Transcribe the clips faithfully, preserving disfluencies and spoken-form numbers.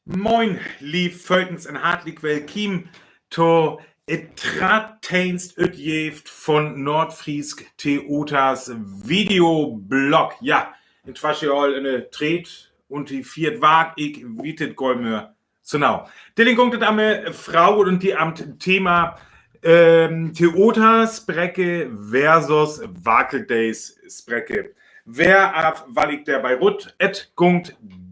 Moin, lief Völkskes, en hartlich Wellkam to et draddeentste Utgeeft von Noordfriisk Theaters Videoblog. Ja, intwesche al ene dredde un de veerde Waak, ik weet et gor nich mea. Sonau. Dilling gung et öm Fraue un die amt Thema ähm, Theaterspreche versus Wakeldeispreche. Wer af, wat ik dobie rut, et gung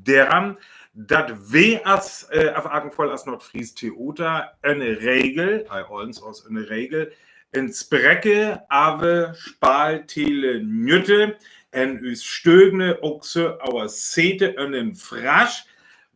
doarom, dat wi as, äh, af akenvoll as Noordfriisk Theater en Regel, äh, allens as en Regel, en Spreche, awe Spaltele nütte, en üs Stögne, ok so, awe sete, en en Frasch,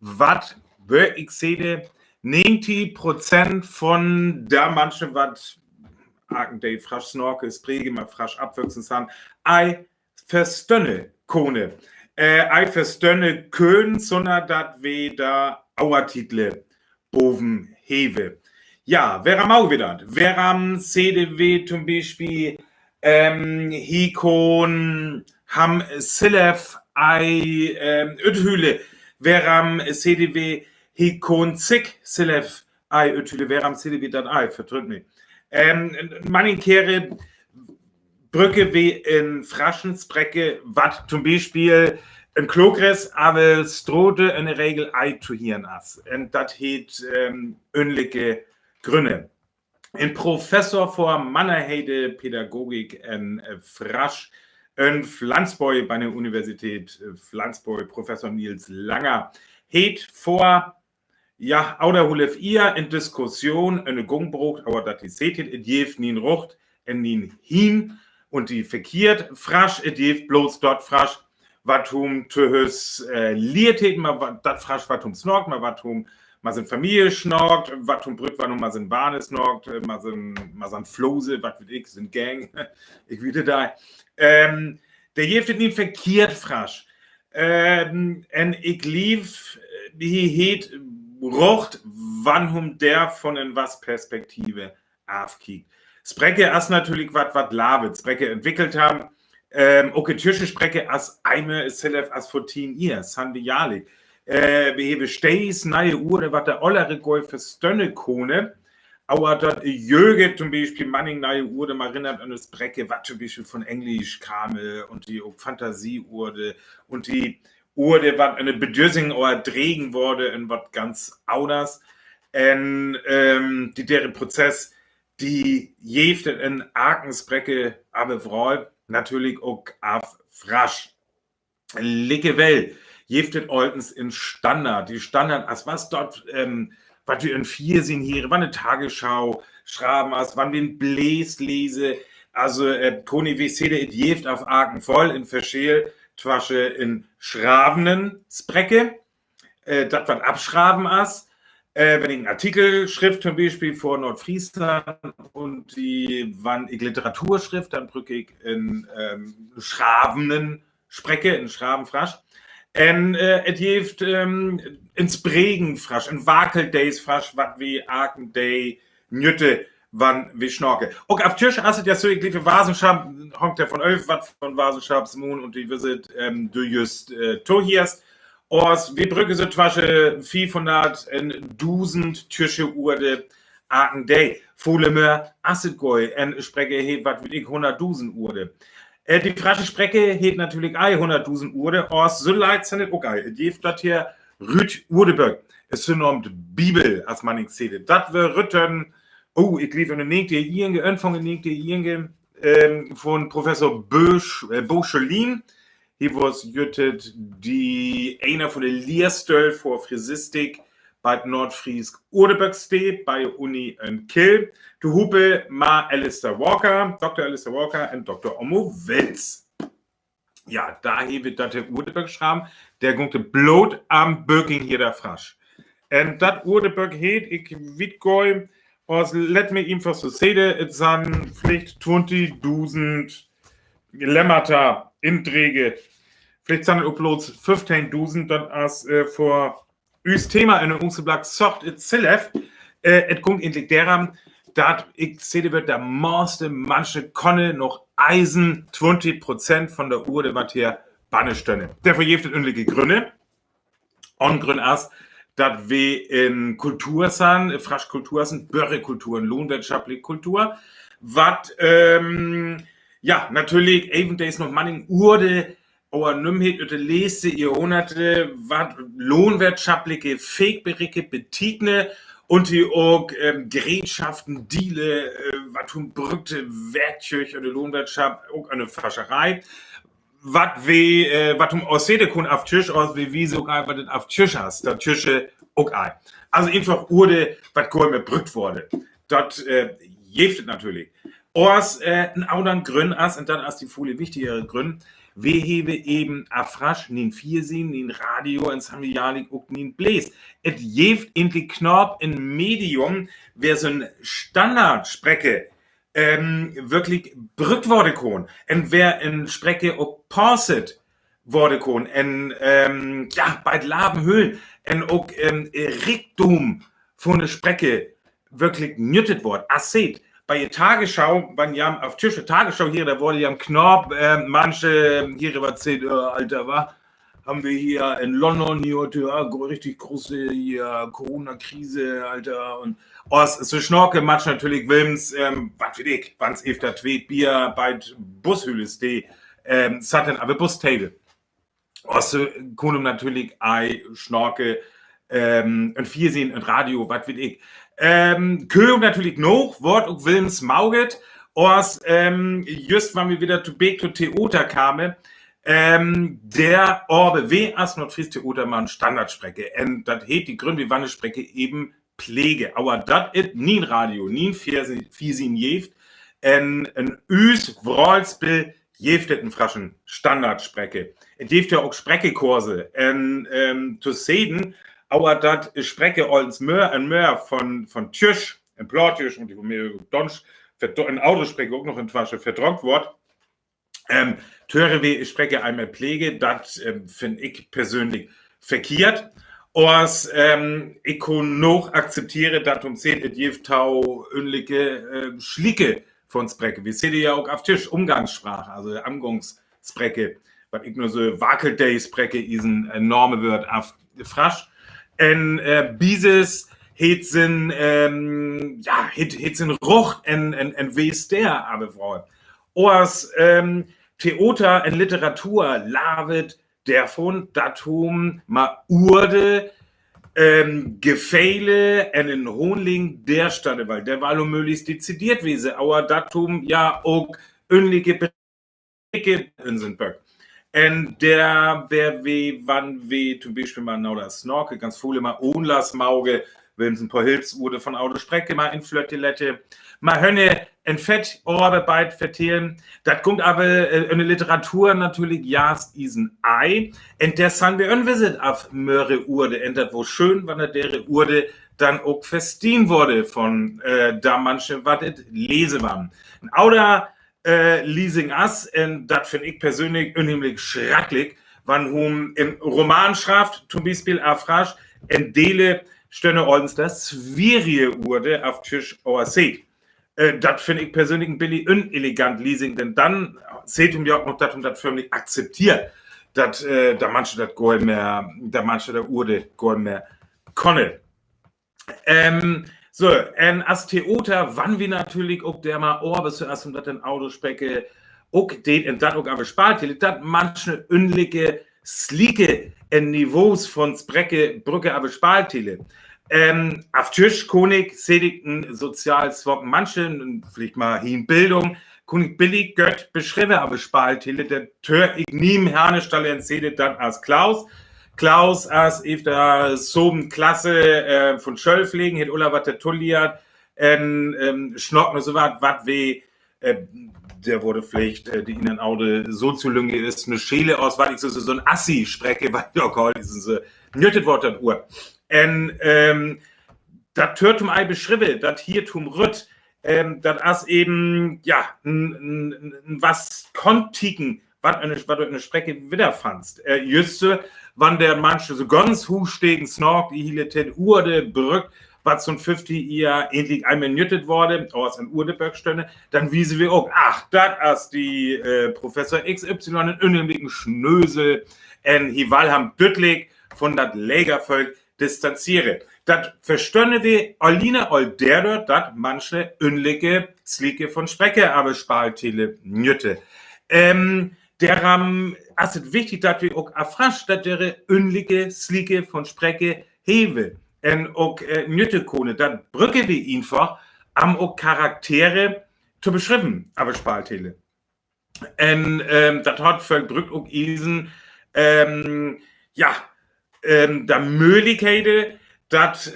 wat, wör ik sede, negentig Prozent von de Menschen, wat aken de Frasch snakke, spreke, mer Frasch opwussen san, ei verstönne kone. Äh, ei verstönne könen, sonner dat wi do Obertitel boven heve. Ja, wer am Auge dat? Wer am C D W zum Beispiel, ähm, he kon ham sillef ei, ähm, uthüle? Wer am C D W he kon sik sillef ei uthüle? Wer am C D W dat ei, vertrütt mi. Ähm, manninkere brücke wi en Fraschen Spreche, wat zum Beispiel en Klogres, awe Strote en de Regel ei to hieren as. Un dat heet, ähm, ünnelike Grünne. En Professor för Mannerheide Pädagogik en, äh, Frasch en Flensborg, bie de Universität, äh, Flensborg, Professor Nils Langer, heet för, ja, aoderhulf Ier en Diskussion ene Gung brocht, awe dat is et, et jeft nich en Rucht un nich en Hien un de verkiered Frasch, et jeft blots dat Frasch, wat hum to Hus, äh, lieet heet, mer wa-, dat Frasch, wat hum snackt, mer wat hum, mer sien Familie snackt, wat hum brütt, wat hum mer sien Wahne snackt, äh, mer sien, mer sien Flose, wat weet ik, sien Gang, ik weet et nich. Ähm, dä jeft et nich verkiered Frasch. Ähm, un ik jliev, äh, he heet Rucht, wann hum dä von en wass Perspektive aafkiekt. Spreche as natürlich wat, wat lavet. Spreche entwickelt han, ähm, ok de tjüsche Spreche as eime sillef as för tien Ier, san wi jaarlich. Äh, wi heve steeds neie Uere, wat de Ollere gor nich verstönne kone, awe dat jöge zum Beispiel manning neie Uere, mer erinnert an de Spreche, wat zum Beispiel von Englisch kame un de ok Fantasie-Uere un de Uere, wat ene Bedüssing erdregen worde un wat ganz aunders. Un, ähm, de, dä Prozess, dä jeft et en aken Spreche, awe vör all natürlich ok af Frasch. Likewell jeft et oltens en Standard. De Standard as wass dor, ähm, wat wi en Fernsehen hiere, wann en Tagesschau schraven as, wann wi en Bläs lese, also, äh, kone wi sede, et jeft af aken voll en Verscheel twesche en schravene Spreche, äh, dat wat afschraven as, äh, wann ik en Artikel schriev, zum Beispiel för Nordfriesland, un de, wann ik Literatur schriev, dann brück ik en, ähm, schravene Spreche, en schraven Frasch. Un, äh, et jeft, ähm, en spreken Frasch, en wakeldeis Frasch, wat wi aken de nütte, wann wi snacke. Ok, af Tjüsch as et jo so, ik jliev, Wasenschaps, hangt jo von öf, wat för Wasenschapsmoon un de wisset, ähm, du jüst, äh, tohierst. As wi brügge so twesche fiefhunnert un dusend tjüsche Uere aken de. Völ mea as et gor nich. En Spreche heet, wat weet ik, hunnertdusend Uere. Äh, de Frasch Spreche heet natürlich ei hunnertdusend Uere, as so leit san et ok ei. Et jeft dat hie rüt Uerdeböck. Et is so en Aart Bibel, as manning sede. Dat wör rütten, oh, ik jliev en de negentiger Johre, Anfang negentiger Johre, ähm, von Professor Bösch, äh, Böschelin. He wor jüst de, ener von de Lierstöhl för Frisistik bie Nordfriisk Uerdeböck, bie Uni en Kiel. Tohope mit Alistair Walker, Doktor Alistair Walker un Doktor Omo Welz. Ja, dor hev ik dat Uerdeböck schraven, dä gung de Bloot am Böcking hie dor Frasch. Un dat Uerdeböck heet, ik weet gor nich, as, let mi eenfach so sede, et san villicht twintigdusend Lemmata, Indrääg. Villicht san et ok blots föffteigendusend, dat as, äh, för üs Thema en uns Blog Socht Itself. Äh, et kummt egentlich doarom, dat ik sede, wör de meiste Mannsche kone noch eisen twintig Prozent von de Uere, wat hie banne stönne. Dorför jeft et ünnelike Grünne. Een Grund as, dat wi en Kultur san, frasch Kultur san, Börgerkultur, en lohnwirtschaftliche Kultur, wat, ähm, ja, natürlich, even dees noch manning Uerde, aver nüm heet, ut de letzte Johrhunnerte, wat lohnwirtschaftliche Fähigkeite betitne un die ok, ähm, Gerätschaften, Diele, äh, wat hum brukte Werktög un de Lohnwirtschaft, ok en de Frascherei. Wat wi, äh, wat hum Ossete kun af Tüsch aus, wi, wi sogar wat et af Tüsch as, dat Tüsche ok ei. Also eenfach Uerde, wat gor nich mehr brukt woode. Dat, äh, geeft et natürlich. Aus, äh, en aundern Grund as, un dat as de völ wichtigere Grund, wi hewe even af frasch, nich en Fiersehn, nich en Radio, en Samjalik, ok nich en Blees. Et geeft egentlich knapp en Medium, wer so'n Standardspreke, ähm, wirklich brukt woode kun. Un wer en Spreke ok passet woode kun. Un, ähm, ja, bi't Laven höllen. Un ok, ähm, Rikdom vun de Spreke wirklich nüttet wood. As seht, bei de Tagesschau, wann jan af Tüsche Tagesschau hieet, do woode jan knapp, äh, manche hieet, wat seht, äh, Alter, wa? Hum wi hie en London hie, ja, gro-, richtig große hie Corona-Krise, Alter. Un aus, so schnaake manche natürlich willems, ähm, wat weet ik, wann s' eefter twee Bier bi't Bushülle steiht, ähm, satt en aver Bustafel. Aus, äh, kun natürlich ei schnaake, ähm, en Fiersehn, en Radio, wat weet ik. Ähm, kö natürlich noch, wood ok willems mauget, aus, ähm, just wann wi wieder to bek to Theater kame, ähm, der aver wi as Noordfries Theater man Standardspreke. Un dat heet, de Grund, wi wann de Spreke even plege. Aver dat et nich en Radio, nich en Fiersehn, Fiersehn geeft, un en us Wralsbill geeft et en fraschen Standardspreke. Et geeft ja ok Sprekekurse. Un, ähm, to seden, aver dat Spreke allens mehr un mehr vun, vun Tüsch, en Plattdüütsch un de Familie Donsch, verd-, en aundre Spreke ok noch en Twarsche verdrängt wood. Ähm, töre wi Spreke eenmal plege, dat, ähm, finn ik persönlich verkehrt. Aus, ähm, ik kun noch akzeptiere, dat hum seht, et geeft tau ünlike, äh, Schlike vun Spreke. Wi sede ja ok af Tüsch Umgangssprache, also Umgangsspreke, wat ik nu so Wackeldee-Spreke is en, äh, Name wood af frasch. Un, äh, Bieses heet sien, ähm, ja, heet, heet sien Ruch en, en, en wees der aver vör. Aus, ähm, Theater un Literatur lavet dervun, dat hum ma Uerde, ähm, Gefeele en en Handling derstelle, wiel der wall unmööglich dezideet wese, aver dat hum ja ok ünlike Be-, en sien Böck. Un der, wer wi, wann wi toom Bispeel ma nau dat Snaake, ganz völ ma Ohnlass mauge, willems en poor Hilfsuerde vun aundre Spreke ma enflötte lette, ma hönne en Fett Oarbeid vertellen. Dat kummt aver, äh, en de Literatur natürlich juist is en Ei. Un der san wi unwisset af mööre Uerde. Un dat wör schön, wann dat dere Uerde dann ok verstahn woode vun, äh, de Mensche, wat et lese wann. En aundre, äh, Liesing as, un dat finn ik persönlich unheimlich schrecklich, wann hum en Roman schrafft, toom Bispeel af Frasch, un Deele stönne allens dat swierige Uerde af Tüsch aver seht. Äh, dat finn ik persönlich en billig unelegant Liesing, denn dann seht hum ja ok noch, dat hum dat förmlich akzepteert, dat, äh, de Mensche dat gor nich mehr, de Mensche dat Uerde gor nich mehr kenne. Ähm, so, un as Theater, wann wi natürlich ok der ma Oarbeid, so as hum dat en aundre Spreke ok deet, un dat ok aver Spaaltele, dat manche ünlike Slike en Niveaus vun Spreke bruke aver Spaaltele. Ähm, af Tüsch kun ik, seht ik, en sozial swakke Mensche, un villicht ma hie en Bildung, kun ik billig goot beschrieve aver Spaaltele, dat hör ik nie im Herne stalle en sede dat as Klaus. Klaus as eefter sövende Klasse, äh, vun Schööl flegen, hett ulla wat datooliert, un, ähm, snack nu so wat, wat wi, äh, der woode villicht, äh, de ene un aundre soziologisch is, ne Schele aus, wat ik so, so, so'n Assi-Spreke, wat ja ok hüüt is, so, nüttet woord dat Uerd. Un, ähm, dat hör ik hum ei beschrieve, dat hör ik hum rüt, ähm, dat as even, ja, en, en, en, en wat Kontiken, wat en, wat en Spreke widderfannst. Äh, just so, wann der Mensche so ganz huugstegen snackt, de hiele Tiet Uerde brökt, wat so'n föfftig Johr egentlich eenmal nüttet woode, aver en Uerdeböck stönne, dann wiese wi ok, ach, dat as de, äh, Professor X Y, en unheimlichen Schnösel, un hee wall hum düütlich vun dat Lägervolk distanziere. Dat verstönne wi alliene al derdör, dat manche ünnlike Slieke von Spräke aver spaltele njütte. Deram es et wichtig, dat wi ok erfrascht, dat dere ünnlike Slieke von Spräke heve un ok njütte kone. Dat brücke wi eenfach, am ok Charaktere to beschrieve aver spaltele. Un dat hot vör Brück ok isen, ja, de Möglichkeite, dat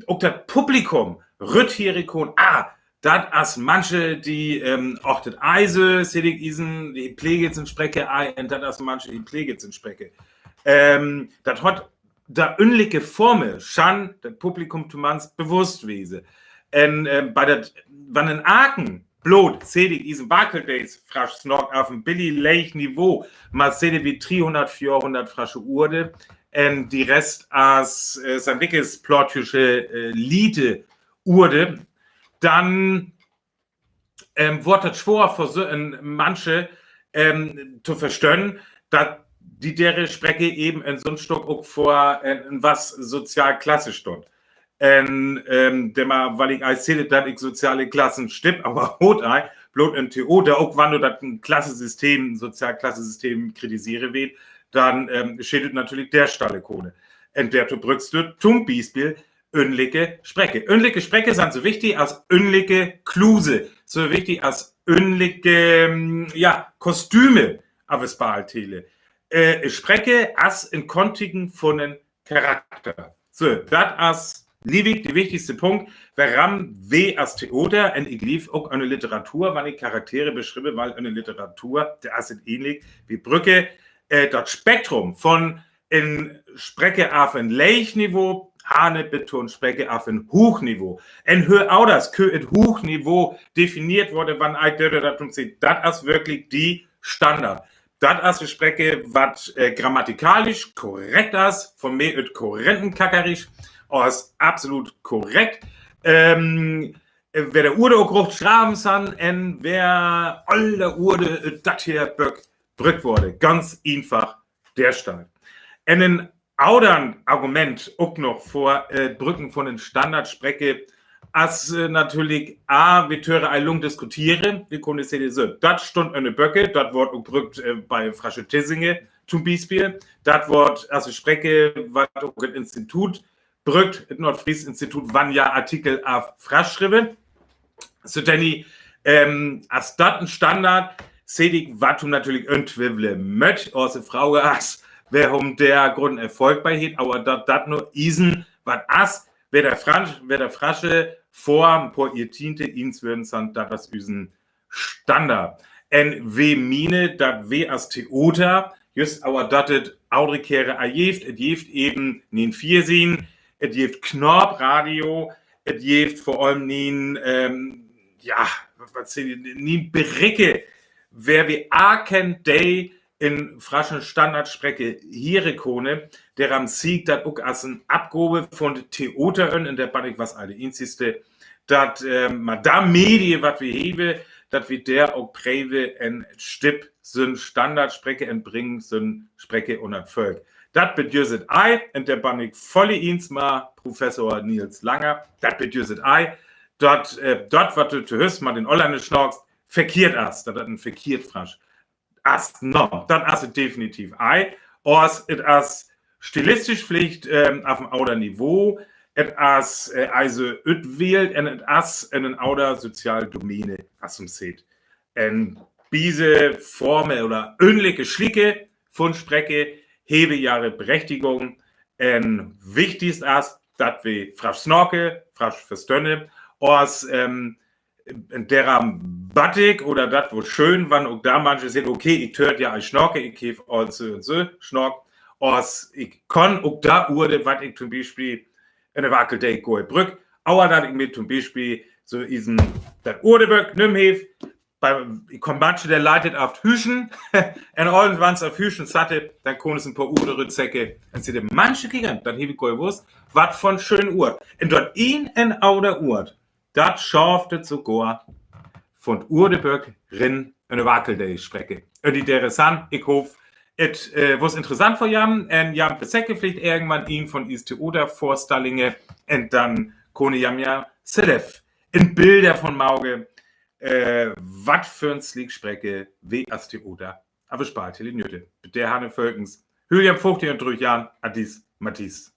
ok dat Publikum rütthöre kon, ah, dat es manche, die och dat Eise, sedig isen, die pleget sin Spräke, ei, un dat es manche, die pleget sin Spräke. Dat hot de ünnlike Forme, schann dat Publikum tomanst bewusst wese. Un bei dat, wann en Aken blot, sedig isen, Wackeldees frasch snackt, af en billig leeg Niveau, man sedig wi driehundert, vierhundert frasche Uorde, un de Rest es en dickes plattdüütsche liete Uorde, dann wort dat schwoor för so en manche to verstönnen, dat de dere Spräke even en so'n Stock ok för en, en was sozial Klasse stunn. Un dämmer, weil ik al sede, dat ik soziale Klassen stipp, aver hot ei, blot en Theoter, ok wann du dat en Klassesystem, sozial Klassesystem kritisiere weetst, dann scheet et natürlich der Stalle kone. Un derto brückst du tom Bispeel ünnlike Spräke. Ünnlike Spräke sin so wichtig as ünnlike Kluse, so wichtig as ünnlike, ja, Kostüme, aver spaltele. Spräke as en Kontigen von en Charakter. So, dat es, glööv ik, de wichtigste Punkt, worum wi as Theoter, un ik glööv ok en de Literatur, wann ik Charaktere beschrieve, weil en de Literatur, dor es et ähnlich, wi brücke dat Spektrum von en Spräke af en leeg Niveau, han e betont Spräke af en huug Niveau. Un hör aver, dat künn et huug Niveau definieet worde, wann ei dör dat, un se, dat es wirklich de Standard. Dat es de Spräke, wat grammatikalisch korrekt es, von mi ut korrekten Kackerisch, es absolut korrekt. Wer de Uurde ok rucht schraven san, un wer all de Uurde ut dat her Böck brückt worde, ganz eenfach der Staat. Un en aver Argument ok noch för Brücken von en Standardspräke, as natürlich, a, wi döre ei lung diskutiere, wi kone sede, so, dat stunn en de Böcke, dat wort ok brückt bei Frasche Tissinge tom Bispeel, dat wort as Spräke, wat ok et Institut brückt, et Nordfries-Institut, wann ja Artikel af Frasch schrieve. So, denn, as dat en Standard, sedig, wat hum natürlich entwiwwle möt, as de Froge as, wer hum dor grooten Erfolg bei hett, aver dat, dat nu isen, wat as, wer de Frasche, wer de Frasche vör en poor Johrtiente ins wörn san, dat es üsen Standard. Un wi miene, dat wi as Theoter, just aver dat et audre Kere ei jeeft, et jeeft even nien Fiersien, et jeeft knapp Radio, et jeeft vör allem nien, ja, wat, wat sede, nien Bericke, wer wi erkennt, de en Fraschen Standardspräke hiere kone, derum seh ik dat ok as en Opgaav von de Theoter, un dor bön ik woll de eenzigste, dat, ma, de Medie, wat wi heve, dat wi dor ok preve, en Stipp sünn Standardspräke en bringe, sünn Spräke unner 't Volk. Dat bedüüdt ei, un dor bön ik voll eens mit Professor Nils Langer, dat bedüüdt ei, dat, dat, wat du to Hus mit den Ollänners snackst, verkehrt es, dat dat en verkehrt Frasch es. No, dat es et definitiv ei. As et es stilistisch villicht af en ander Niveau, et es also utwählt, un et es en en ander sozial Domäne, as me seht. Un dise Forme oder ähnliche Schlieke von Spräke heve ehre Berechtigung. Un wichtigst es, dat wi Frasch snacke, Frasch verstönne, as en dära Batik oder dat, wo schön, wann ok do manche seht, okay, ik dör ja ei snacke, ik heff also un so snackt, as ik kann ok dat Wuurt, wat ik tom Bispeel en de Wackeldeel goot brück, aver dat ik mi tom Bispeel so isen, dat Wuurt brück, nüm heff, ik kann manche, de Leit aft hüschen, un allens, wann se aft hüschen satte, dann kone se en poor Wuurt rüttzecke, un se de manche Kinder, dat heff ik goot wusst, wat von schön Wuurt. Un dat een en ander Wuurt, dat schafft et sogor von 't Wuurdeböck rin en de Wackeldeel spräke. Un interessant, ik hoff, Et wör interessant vör jem, un jem besöke villicht irgendwann een vun is Theatervörstallinge, un denn künne jem ja sülvst en Bild dorvun make, wat för en sliek Spreke wi as Theater avvespalt hei in Jütte. Bit der Hanne Völkens, Hüljan fuchtig un drüch jan, Adis, Mathis.